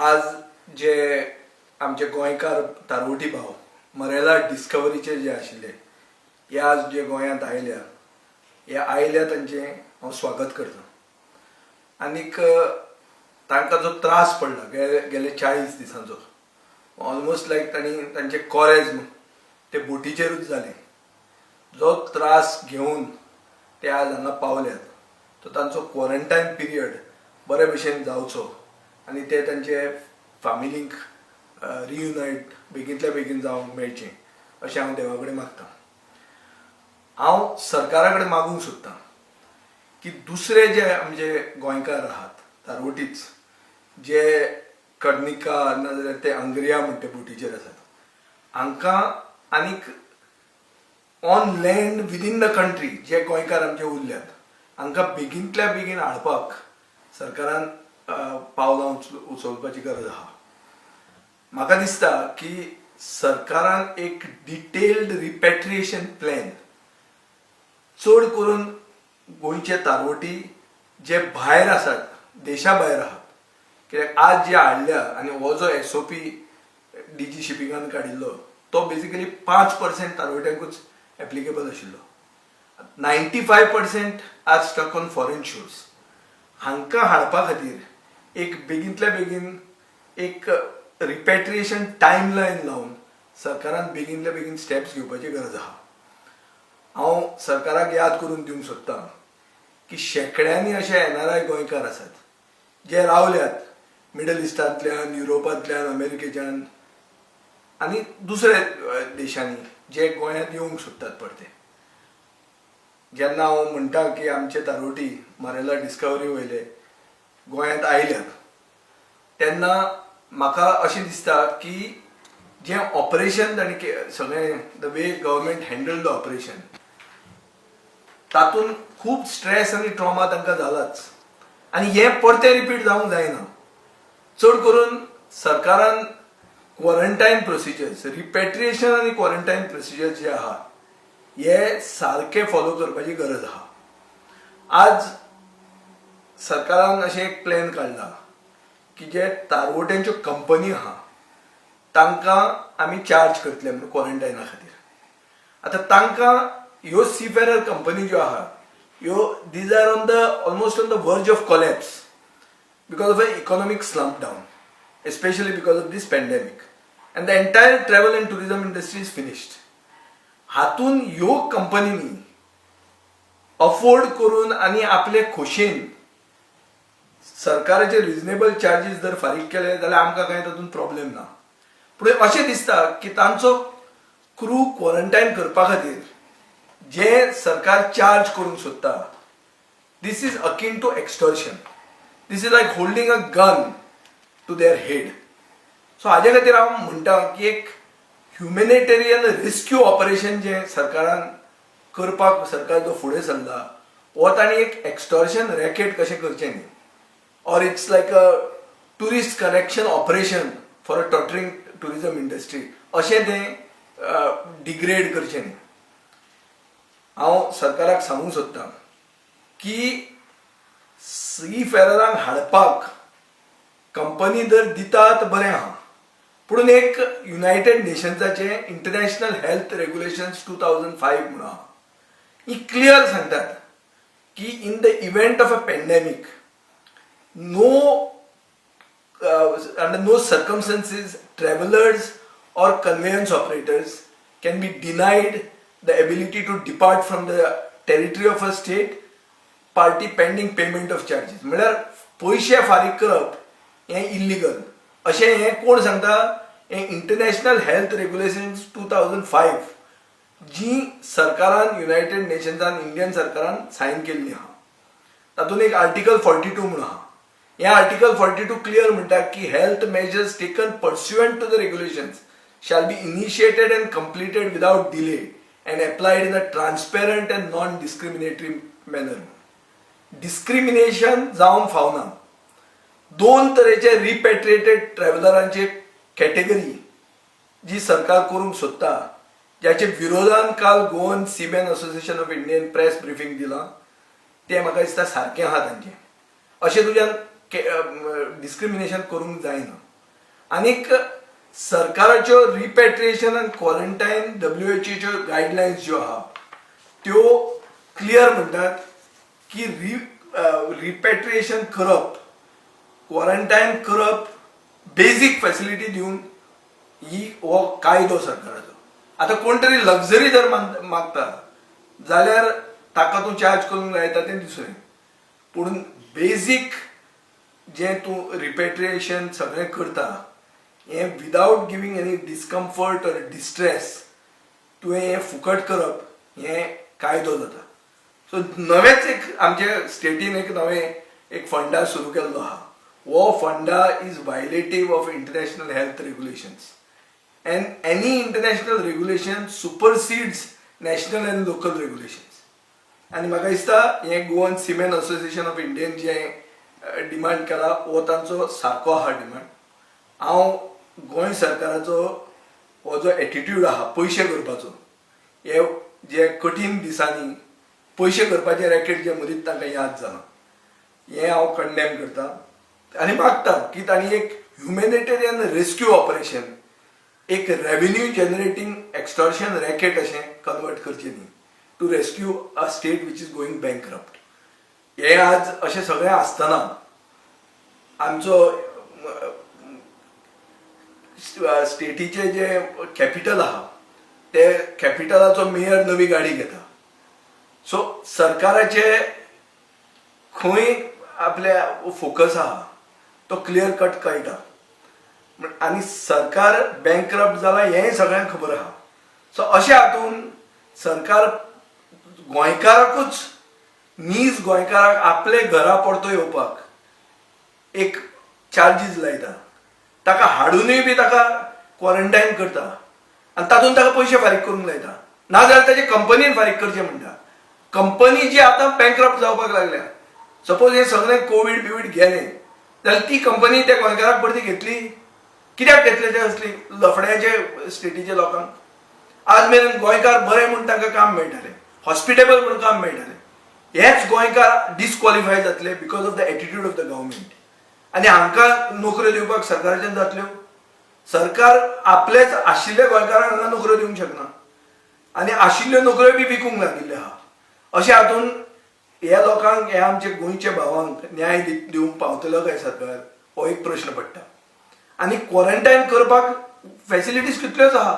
आज जे आमचे गोंयकार तारवटी भाव मरेला डिस्कवरीचे जे आशिल्ले, हे आज जे गोंयांत आयल्या, हे आयल्या तांचें हांव स्वागत करता. आनीक तांकां जो त्रास पडला गेले 40 दिसांचो, ऑलमोस्ट लायक तांणी तांचे कॉरेज ते बोटीचेरूच जालें. जो त्रास घेवन ते आज हांगा पावल्यात, तो तांचो क्वॉरंटायन पिरियड बरे भशेन जावचो आनी ते तांचे फामिलींक रियुनायट बेगींतल्या बेगीन जावंक मेळचें अशें हांव देवा कडेन मागतां. हांव सरकारा कडेन मागूंक सोदतां की दुसरे जे आमचे गोंयकार आहात, तारवटीच जे कर्णिका नाजाल्यार ते अंग्रिया म्हणटे बोटीचेर आसात, हांकां आनीक on land within the country जे गोंयकार आमचे उरल्यात, हांकां बेगीनतल्या बेगीन हाडपाक सरकारान पावलां उचलपाची गरज आहा. म्हाका दिसता की सरकारान एक डिटेल्ड रिपेट्रिएशन प्लॅन, चड करून गोंयचे तारवटी जे भायर आसात, देशा भायर आहात, कित्याक आज जे हाडल्या आनी हो जो एसओपी डीजी शिपिंगान काडिल्लो, तो बेसिकली 5% तारवट्यांकूच एप्लिकेबल आशिल्लो. 95% are stuck on foreign shores. हांकां हाडपा खातीर एक बेगीनतल्या बेगीन एक रिपेट्रिएशन टायम लायन लावन सरकारान बेगीनल्या बेगीन स्टेप्स घेवपाची गरज आहा. हांव सरकाराक याद करून दिवंक सोदतां की शेंकड्यांनी अशे एनआरआय गोंयकार आसात जे रावल्यात मिडल इस्टांतल्यान, युरोपांतल्यान, अमेरिकेच्यान आनी दुसऱ्या देशांनी, जे गोंयांत येवंक सोदतात परते. जेन्ना हांव म्हणटा की आमचे तारोटी मारेला डिस्कवरी वयले गोंयांत आयल्यात, तेन्ना म्हाका अशें दिसता की जें ऑपरेशन तांणी सगळें, the way government handle the operation, तातूंत खूब स्ट्रेस आनी ट्रॉमा तांकां जालाच आनी हें परतें रिपीट जावंक जायना. चड करून सरकारान क्वॉरंटायन प्रोसिजर्स, रिपेट्रिएशन आनी क्वॉरंटायन प्रोसिजर्स जे आहा, हे सारके फॉलो करपाची गरज आहा. आज सरकारान अशें एक प्लॅन काडला की जे तारवट्यांच्यो कंपनी आहा, तांकां आमी चार्ज करतले म्हणून क्वॉरंटायना खातीर. आतां तांकां ह्यो सीफेरर कंपनी ज्यो आहा, ह्यो these are on the almost on the verge of collapse because of an economic slump down, especially because of this pandemic. And the entire travel and tourism industry is finished. हातून ह्यो कंपनींनी afford करून आनी आपले खोशेन सरकाराचे reasonable charges जर फारीक केले जाल्यार आमकां कांय तातूंत प्रॉब्लेम ना. पूण अशें दिसता की तांचो क्रू क्वॉरंटायन करपा खातीर जे सरकार चार्ज करूंक सोदता, this is akin to extortion. This is like holding a gun to their head. So हाजे खातीर हांव म्हणटा की एक ह्युमॅनिटेरियन रेस्क्यू ऑपरेशन जें सरकारान करपाक सरकार जो फुडें सरला, हो तांणी एक एक्स्टॉर्शन रॅकेट कशें करचें न्ही, or it's like a tourist collection operation for a tottering tourism industry अशें तें डिग्रेड करचें न्ही. हांव सरकाराक सांगूंक सोदतां की सी फेररांक हाडपाक कंपनी जर दितात, बरें आहा, पूण एक युनायटेड नेशन्साचे International Health Regulations 2005 म्हणून आहा. ही क्लियर सांगतात की in the event of a pandemic, no under no circumstances travelers or conveyance operators can be denied the ability to depart from the territory of a state party pending payment of charges. म्हळ्यार पयशे फारीक करप हें illegal अशें हें कोण सांगता? हें International Health Regulations 2005 जी सरकारान, युनायटेड नेशन्सान, इंडियन सरकारान सायन केल्ली आहा, तातूंत एक आर्टिकल 42 म्हणून आहा. हे आर्टिकल 42 क्लियर म्हणटा की health measures taken pursuant to the regulations shall be initiated and completed without delay and applied in a transparent and non discriminatory manner. Discrimination जावंक फावना. दोन तरेचे रिपेट्रिएटेड ट्रॅव्हलरांचे कॅटेगरी जी सरकार करूंक सोदता, ज्याचे विरोधान काल Goan Seamen Association of Indian press briefing दिलां, तें म्हाका दिसता सारकें आहा तांचें. अशें तुज्यान डिस्क्रिमिनेशन करूंक जायना. आनीक सरकाराच्यो रिपेट्रिएशन आनी क्वॉरंटायन डब्ल्यूएचओच्यो गायडलायन्स ज्यो आहा त्यो क्लियर म्हणटात की रिपेट्रिएशन करप, क्वॉरंटायन करप, बेजीक फॅसिलिटी दिवन ही हो कायदो सरकाराचो. आतां कोण तरी लक्झरी जर मागता जाल्यार ताका तूं चार्ज करूंक लायता तें दुसरें, पूण बेजीक जें तूं रिपेट्रिएशन सगळें करता हें without giving any discomfort or distress तुवें हें फुकट करप हें कायदो जाता. सो नवेंच एक आमच्या स्टेटीन एक नवें एक फंडा सुरू केल्लो आहा. हो फंडा is violative of international health regulations, and any international regulation supersedes national and local regulations. आनी म्हाका दिसता हें Goan Seamen Association of Indian जें डिमांड केला हो तांचो सारको आहा डिमांड. हांव गोंय सरकाराचो हो जो एटिट्यूड आहा पयशे करपाचो, हे जे कठीण दिसांनी पयशे करपाचें रॅकेट जे मदींच तांकां याद जालां, हें हांव कंडेम करता आनी मागता की तांणी एक ह्युमॅनिटेरियन रेस्क्यू ऑपरेशन एक रेव्हेन्यू जनरेटींग एक्स्टॉर्शन रॅकेट अशें कन्वर्ट करचें न्ही to rescue a state which is going bankrupt. हे आज अशें सगळें आसतना आमचो स्टेटीचे जे कॅपिटल आहा ते कॅपिटलाचो मेयर नवी गाडी घेता. सो सरकाराचे खंय आपल्या फोकस आहा तो क्लियर कट कळटा आनी सरकार बँकरप्ट जाला हेंय सगळ्यांक खबर आहा. सो अशें हातून सरकार गोंयकाराकूच, नीज गोंयकाराक आपले घरा परतो येवपाक एक चार्जीस लायता, ताका हाडुनूय बी ताका क्वॉरंटायन करता आनी तातूंत ताका पयशे फारीक करूंक लायता, नाजाल्यार ताचे कंपनीन फारीक करचे म्हणटा. कंपनी जी आतां बँकरप्ट जावपाक लागल्या, सपोज हे सगळें कोवीड बिवीड गेलें जाल्यार ती कंपनी त्या गोंयकाराक परती घेतली? कित्याक घेतले ते असली लफड्याचे स्टेटीचे लोकांक? आज मेरेन गोंयकार बरे म्हूण तांकां काम मेळटालें, हॉस्पिटेबल म्हूण काम मेळटालें. हेच गोंयकार डिस्क्वॉलिफाय जातले because of the attitude of the government. आनी हांकां नोकऱ्यो दिवपाक सरकाराच्यान जातल्यो? सरकार आपलेच आशिल्ल्या गोंयकारांक हांगा नोकऱ्यो दिवंक शकना आनी आशिल्ल्यो नोकऱ्यो बी विकूंक लागिल्ल्यो आहा. अशें हातून ह्या लोकांक, ह्या आमच्या गोंयच्या भावांक न्याय दिवंक पावतलो काय सरकार, हो एक प्रश्न पडटा. आनी क्वॉरंटायन करपाक फॅसिलिटीज कितल्योच आहा.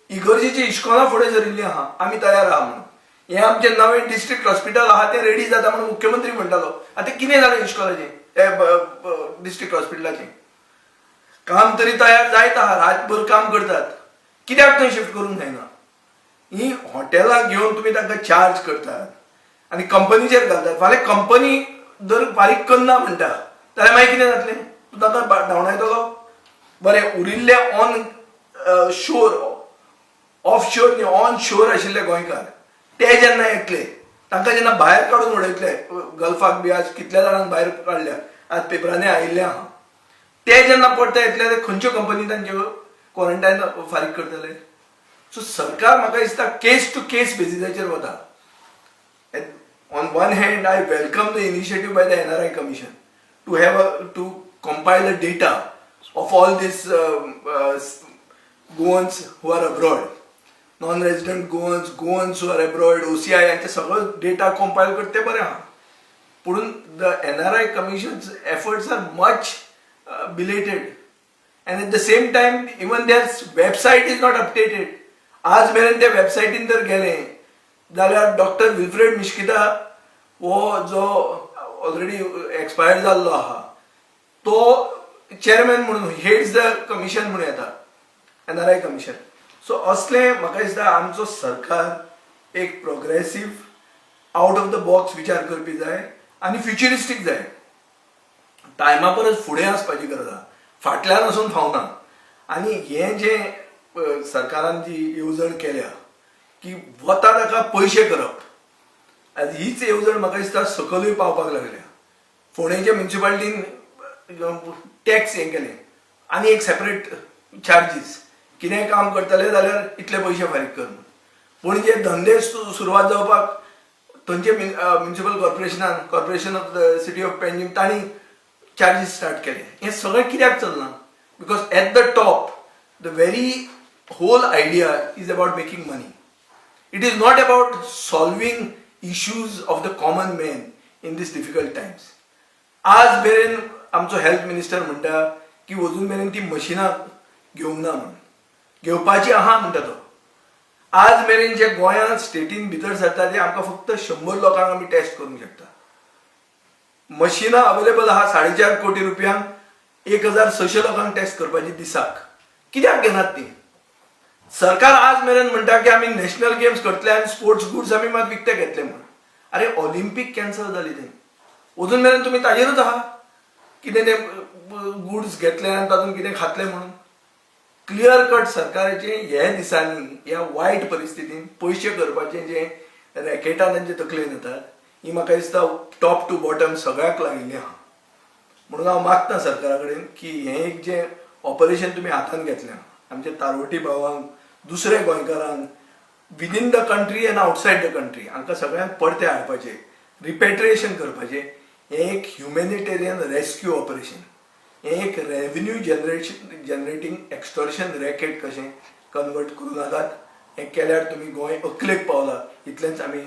इगर्जेची इश्कोलां फुडें सरिल्लीं आहा, आमी तयार आहा म्हणून. हें आमचें नवें डिस्ट्रिक्ट हॉस्पिटल आहा तें रेडी जाता म्हणून मुख्यमंत्री म्हणटालो. आतां कितें जालें इश्कोलाचें, डिस्ट्रिक्ट हॉस्पिटलाचें काम तरी तयार जायत आहा, रातभर काम करतात, कित्याक थंय शिफ्ट करूंक जायना? ही हॉटेलां घेवन तुमी तांकां चार्ज करतात आनी कंपनीचेर घालतात. फाल्यां कंपनी जर फारीक करना म्हणटा जाल्यार मागीर कितें जातलें? तूं तांकां धांवडायतलो? बरें, उरिल्ले ऑन शोर, ऑफ शोर न्ही, ऑन शोर आशिल्ले गोंयकार ते जेन्ना येतले, तांकां जेन्ना भायर काडून उडयतले, गल्फाक बी आज कितल्या जाणांक भायर काडल्या, आज पेपरांनी आयिल्लें आहा, ते जेन्ना परते येतले ते खंयच्यो कंपनी तांच्यो क्वॉरंटायन फारीक करतले? सो सरकार म्हाका दिसता केस टू केस बेजिसाचेर वता. On one hand, I welcome the initiative by the NRI Commission to compile the data of all these Goans who are abroad, non-resident Goans, Goans who are abroad, OCI यांचे सगळं data कंपायल करते ते बरें आहा. पूण the NRI Commission's efforts are much belated and at the same time even their website is not updated. आज मेरेन त्या वेबसायटीन जर गेले जाल्यार डॉक्टर विल्फ्रेड मिश्किता हो जो ऑलरेडी एक्सपायर जाल्लो आहा तो चेअरमॅन म्हणून हेड्स the commission म्हणून येता, एनआरआय कमिशन. सो असलें म्हाका दिसता आमचो सरकार एक progressive, out of the box विचार करपी जाय आनी फ्युचरिस्टीक जाय. टायमा परस फुडें वचपाची गरज आहा, फाटल्यान वचून फावना. आनी हें जें सरकारान जी येवजण केल्या की वता ताका पयशे करप, आनी हीच येवजण म्हाका दिसता सकलूय पावपाक लागल्या. फोंडेच्या म्युन्सिपालिटीन टॅक्स हें केलें आनी एक सेपरेट चार्जीस, कितेंय काम करतले जाल्यार इतले पयशे फारीक कर म्हणून. पूण जे धंदे सुरवात जावपाक थंयचे म्युन्सिपल कॉर्पोरेशनान, Corporation of the City of Panjim, तांणी चार्जीस स्टार्ट केले. हें सगळें कित्याक चलना? Because at the top, the very whole idea is about making money. It is not about solving issues of the common man in these difficult times. आज मेरेन आमचो health minister म्हणटा की अजून मेरेन ती मशिनां घेवंक ना म्हणून, घेवपाची आहा म्हणटा तो. आज मेरेन जे गोंयांत स्टेटीन भितर सरता ते आमकां फक्त 100 लोकांक आमी टेस्ट करूंक शकता. मशिनां अवेलेबल आहा 4.5 कोटी रुपयांक, 1600 लोकांक टेस्ट करपाची दिसाक. कित्याक घेनात ती? सरकार आज मेरेन म्हणटा की आमी नॅशनल गेम्स करतले आनी स्पोर्ट्स गुड्स आमी मात विकते घेतले म्हणून. अरे, ऑलिम्पीक कॅन्सल जाली थंय, अजून मेरेन तुमी ताजेरूच आहा, कितें ते गुड्स घेतले आनी तातूंत कितें खातले म्हणून. क्लियर कट सरकाराचे हे दिसांनी ह्या वायट परिस्थितीन पयशे करपाचे जे रॅकेटां तांचे तकलेन येतात, ही म्हाका दिसता टॉप टू बॉटम सगळ्याक लागिल्ली आहा. म्हणून हांव मागता सरकारा कडेन की हें एक जें ऑपरेशन तुमी हातांत घेतलें, आमच्या तारवटी भावांक, दुसऱ्या गोंयकारांक within the country and outside the country, हांकां सगळ्यांक परते हाडपाचें, रिपेट्रिएशन करपाचें, हें एक ह्युमॅनिटेरियन रेस्क्यू ऑपरेशन, हें एक revenue generating extortion racket कशें कन्वर्ट करूं नाकात. हें केल्यार तुमी गोंय अकलेक पावला इतलेंच आमी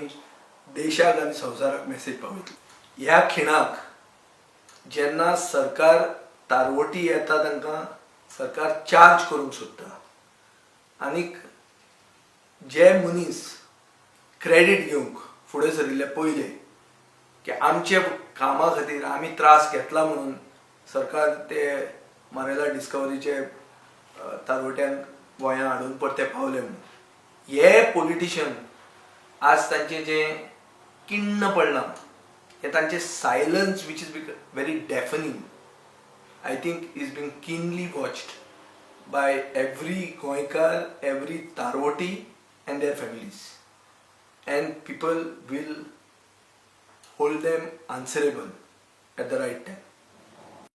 देशाक आनी संवसाराक मेसेज पावयतले. ह्या खिणाक जेन्ना सरकार तारवटी येता, तांकां सरकार चार्ज करूंक सोदता आनीक जे मनीस क्रेडीट घेवंक फुडें सरिल्ले पयले की आमचे कामा खातीर आमी त्रास घेतला म्हणून सरकार ते मारेला डिस्कवरीचे तारवट्यांक गोंयांत हाडून परते पावले म्हणून, हे पॉलिटिशियन आज तांचें जें किण्ण पडलां, हें तांचें silence, which is very deafening, I think is being keenly watched by every Goenkar, every Tarvoti and their families. And people will hold them answerable at the right time.